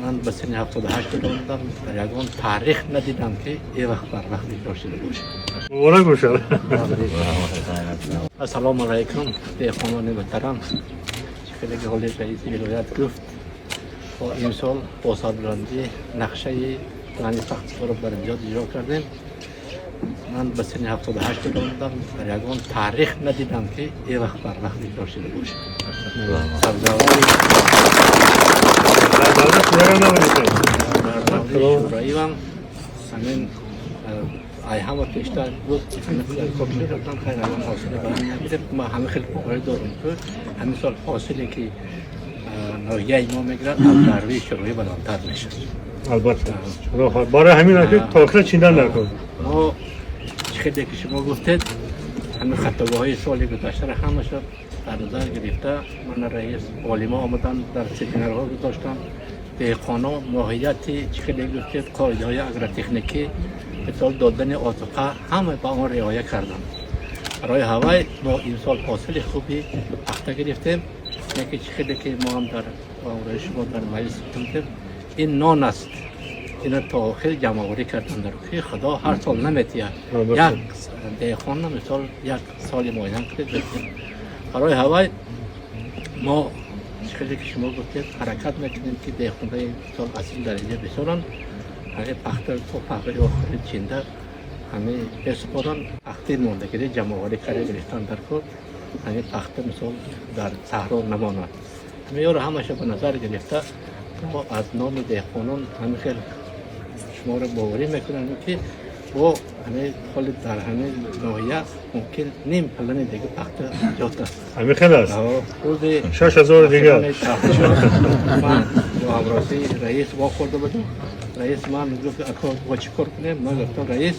Ман ба синни 78 омадам, дар ягон таърих надидам, ки ин вақт барвақт иҷро шуда бошад. Муборак бошад. Ассалому алайкум, деҳқонони муҳтарам. Чӣ хеле ки ҳоли раиси вилоят гуфт, мо имсол бо сарбаландӣ нақшаи плани пахтаро бар зиёд иҷро кардем. Ман ба синни 78 омадам, дар ягон таърих надидам, ки ин вақт барвақт иҷро шуда бошад. Сабзавори Дар давра шӯравӣ набудед. Дар давраи шӯравиам ҳамин ай ҳама пештар буд, кор мекардам. Хайр, ягон ҳосиле ба ман нагирифт. Ма ҳама хел боварӣ дорем, ки ҳамин сол ҳосиле, ки ноҳияи мо мегирад, аз давраи шӯравӣ баландтар мешавад. Албатта, худо хоҳад. Барои ҳамин ки то охира чиндан дар кор. Мо, чӣ хеле ки шумо гуфтед, ҳамин хатогоҳҳои соли гузаштаро ҳамаша дар назар гирифта, мана раис, олимо омадан, дар семинарҳо гузоштан, деҳқоно моҳияти, чӣ хеле гуфтед, қоидаҳои агротехникӣ, мисол додани озуқа, ҳама ба он риоя карданд. Барои ҳавай мо имсол ҳосили хуби пахта гирифтем. Яке чӣ хеле ки мо ҳам дар ҳамроҳи шумо дар маҷлис гуфтем, ин нон аст, ина то охир ҷамъоварӣ кардан дар ки худо ҳар сол наметиҳад. Як деҳқонна мисол як соли муайян кунед. Барои ҳавай мо, чӣ хеле ки шумо гуфтед, ҳаракат мекунем, ки деҳқонаи мисол аз ин дараҷа бисёранд, ҳамин пахта то пахтаи охири чинда ҳамин бесупоранд, пахтаи мондагири ҷамъоварӣ карда гирифтан дар кор, ҳамин пахта мисол дар саҳро намонад. Ҳамин ҳамаша ба назар гирифта, мо аз номи деҳқонон ҳамин хел шуморо боварӣ мекунам, ки бо ҳамин ҳоли дар ҳамин ноҳия мумкин ним плани дига пахта зиёд аст. Ҳамин хел аст. Рӯзи 6000 дигар. Ман бо ҳамроҳии раис вохӯрда будам. Раис ман гуфт: «Ако, бо чӣ кор кунем?» Ман гуфтам: «Раис,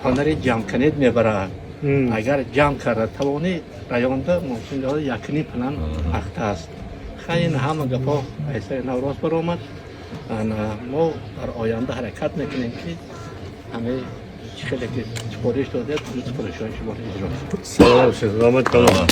ҳунари ҷамъкунед мебарад. Агар ҷамъ карда тавонӣ, районда мумкин якним план пахта аст». Хай, ин ҳама гапҳо айсаи навроз баромад. Мо дар оянда ҳаракат мекунем, ки ҳамаи чӣ хеле ки супориш додед, ҳамин супоришҳои шуморо иҷро кунем. Саломат бошед, раҳмат калом.